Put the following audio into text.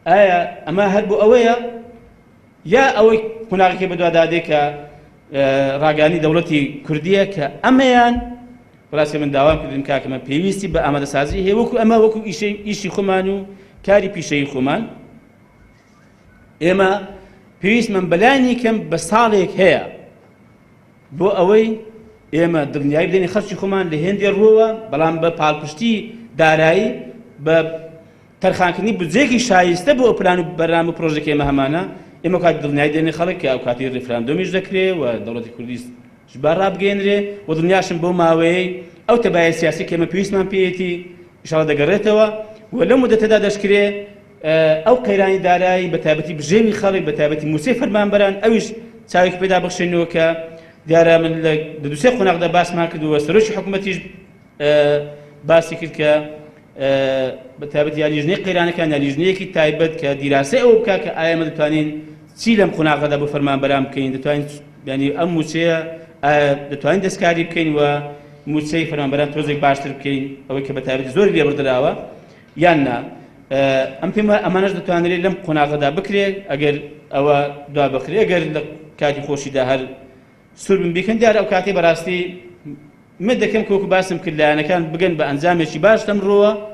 ئایا ئەمە هەر بۆ ئەوەیە یا ئەوەی قۆناغەکەی بەدوادا دێ کە ڕاگەیاندنی دەوڵەتی کوردیە کە ئەمەیان بەڕاستی من داوام کردن کاکە من پێویستی بە ئامادەسازی هەیە وەکو ئەمە وەکو ئیشی خۆمان و کاری پیشەیی خۆمان ئێمە پێویستمان بەلانی کەم بە ساڵێک هەیە بۆ ئەوەی ئێمە دڵنیایی بدەین خەڵکی خۆمان لە هێندێ ڕووەوە بەڵام بە پاڵپشتی دارایی بە تەرخانکردنی بودجەیەکی شایستە بۆ ئەو پلان و بەرنامە و پرۆژەی کە ئێمە هەمانە، ئێمە ئەو کات دڵنیایی دەدەینە خەڵک کە ئەو کاتی ڕیفراندۆمیش دەکرێ و دەوڵەتی کوردیش با ڕابگەیەنرێ و دڵنیاشم بەو ماوەیەی ئەو تەبایە سیاسی کە ئێمە پێویستمان پێیەتی ئیشاڵا دەگەڕێتەوە و لەو مودەتەدا دەشکرێ ئەو قەیرانی دارایی بە تایبەتی بژێوی خەڵک بە تایبەتی مووچەی فەرمانبەران ئەویش چاوێکی پێدا بخشێنەوە کە دیارە من لە دوو سێ قۆناغدا باسمان کردووە سەرۆکی حکوومەتیش باسی کرد کە بە تایبەت یا لیژنەی قەیرانەکان یا لیژنەیەکی تایبەت کە دیراسەی ئەوە بکات کە ئایا ئێمە دەتوانین چی لەم قۆناغەدا بۆ فەرمانبەران بکەین، دەتوانین یانی ئەم مووچەیە ئایا دەتوانین دەستکاری بکەین و مووچەی فەرمانبەران تۆزێک باشتر بکەین ئەوەی کە بە تایبەتی زۆری لێبڕدراوە یان نا. ئەم پێم وایە ئەمانەش دەتوانرێت لەم قۆناغەدا بکرێت ئەگەر ئەوە دوا بخرێ ئەگەر لە کاتی خۆشیدا هەر سوور بن بیکەن دیارە ئەو کاتەی بەڕاستی من دەکەم کە وەکو باسم کرد لایەنەکان بگەن بە ئەنجامێکی باش لەم ڕووە.